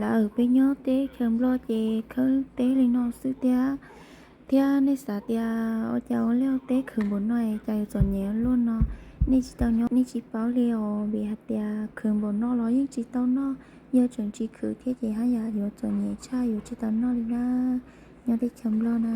Lawv peb nyob teb chaws Nplog ces khawb teb li no xwb thiab. Thiab nej xav tias ua cas ua liaj ua teb khwv npaum no es cas yuav txom nyem luaj no? Nej tsis tau nyob nej tsis paub li os, vim hais tias khwv npaum no los yeej tsis tau noj. Yog tseem tsis khwv thiab ces haj yam yuav txom nyem tshaj yuav tsis tau noj li na, nyob teb chaws Nplog na.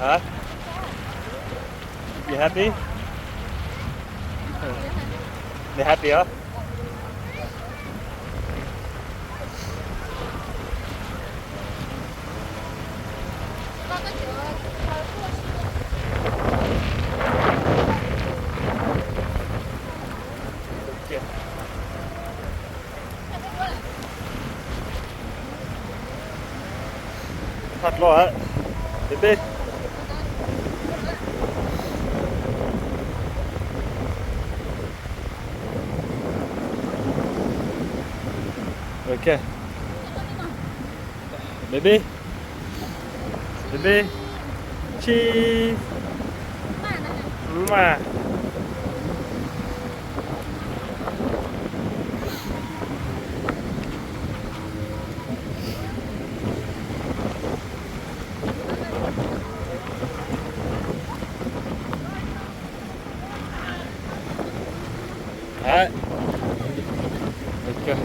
Hả? You happy? You happy hả? Thaj loj hab, baby. Ok. Baby. Baby. Cheese. Mua. Đấy. Được chưa?